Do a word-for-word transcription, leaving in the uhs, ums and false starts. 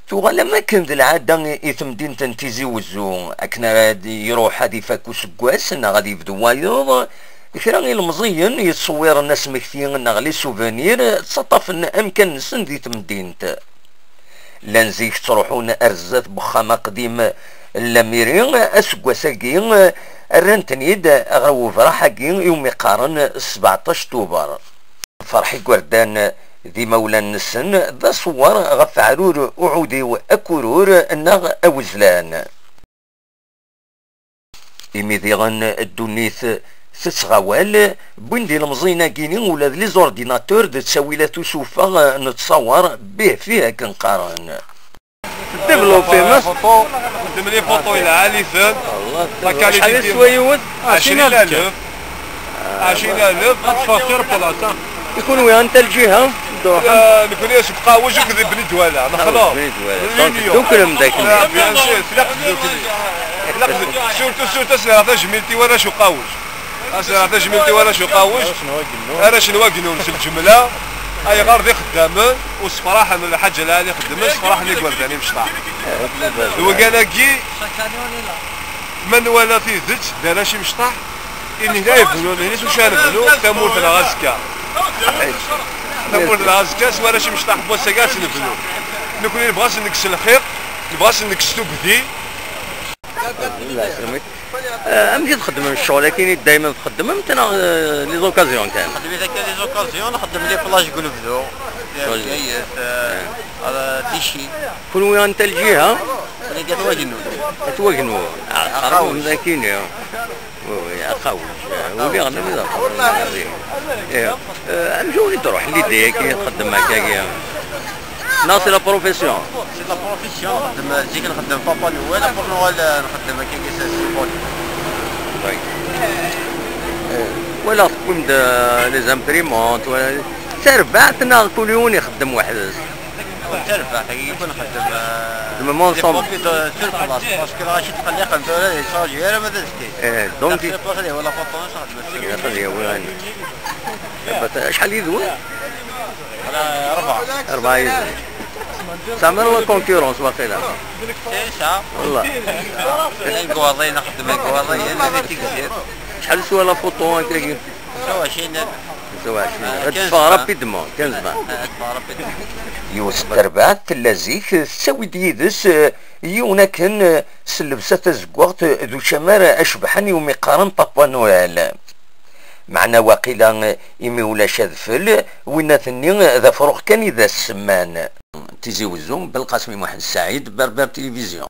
Tuɣal am akken d lɛada i temdint n Tizi Wezzu, akken ara d-iruḥ ad ifak useggas neɣ ad yebdu wayeḍ, kra ilemẓiyen yettṣewwiren asmekti neɣ les souvenirs, ttaṭṭafen amkan-nsen di temdint. Llan zik ttruḥun ar zdat n wexxam aqdim n Lamiri, aseggas-agi rran-ten-id ɣer webraḥ-agi iwumi qqaren sbeɛṭac Tubeṛ. Ferḥ igerdan d imawlan-nsen d aṣewwer ɣef Ɛrur Uɛudiw Akurur neɣ Awezlan. Imi diɣen ddunit tettɣawal, wwin-d ilemẓiyen-agi-ni ula d les ordinateurs d ttawilat usuffeɣ n ttṣawer, bih fih akken qqaren. Développé, ma? Photo, xdem les photos lɛali-ten. La qualité. Acḥal yeswa yiwet? Ɛecrin alef. Ɛecrin alef. Ad teffeɣ xir palaṣa. I kunwi, anta lǧiha? Nekni seg Qawj akked Bni Dwala, nexleḍ. Bni Dwala. Donc, tdukklem d akken. Ah, bien sûr, tlaq tdukli. Tlaq tdukli. Surtout, surtout, ad s-nerr tajmilt i warrac Uqawj. Ad s-nerr tajmilt i warrac Uqawj. Arrac n Wagnun s lǧemla. Ayɣer d ixeddamen, u sefraḥen lḥaǧa lɛali xeddmen, sefraḥen igerdan imecṭaḥ. D wagan-agi, ma nwala tidet, d arrac imecṭaḥ, ini la yebnu, ini s ucu ara nebnu, tamurt neɣ azekka. Tamurt neɣ azekka, s warrac imecṭaḥ n wass-agi ad tt-nebnu. Nekni nebɣa ad s-nekkes lxiq, nebɣa ad s-nekkes tugdi. Eh, amek i txeddmem ccɣel-agi i daymen txeddmem-t neɣ, eh, les occasions kan? Xedmit akka les occasions, nxeddem les plages deg unebdu, Plages. Bgayet, eh, eh, Ticci. Kunwi anta lǧiha? Nekni At Wagnun. At Wagnun. Ah, Aqawj. Tqerrbem dagi-ni. Oui, oui, Aqawj. Eh, uli ɣer Nabid Aqawj. Eh, eh, amek i wen-d-tṛuḥ l'idée-agi txeddem akka-agi? Neɣ c'est la profession? C'est la profession, nxeddem, zik nxeddem Papa Noël, après Noël, euh, nxeddem akka, c'est, c'est bon. Oui. Euh, walaɣ tewwim-d, euh, les imprimantes, wala d tarbaɛt neɣ kul yiwen ixeddem weḥd-s? D tarbaɛt, agi yakk nxeddem, euh, xeddmem ensemble. Des copies de, sur place, parce que lɣaci tqelliqen tura, ur yettṛaju ara ma d azekka. Eh, donc, la photo, nxeddem. Ilaq ad yawi ayen. Acḥal yid-wen? Rebɛa. Rebɛa yid-wen. Tesɛam la concurrence waqila? Tesɛa. Wallah. Llan deg uɛḍiyen, nxeddem deg uɛḍiyen, llan di Tegzirt. Acḥal teswa la photo akkagi? Xemsa u ɛecrin alef. Xemsa u ɛecrin. Ah, ad teffeɣ rapidement, quinze vingt. Ah, ad teffeɣ rapidement. Yiwet n terbaɛt tella zik, tettawi-d yid-s, eh, yiwen akken, eh, s llebsa tazeggaɣt d ucamar acebḥen iwumi qqaren Papa Noël. Meɛna waqila imi ulac adfel, winnat-nni d afrux kan i d as-semman. Tizi Wezzu, Belqasem Muḥend Saɛid, Berbère Télévision.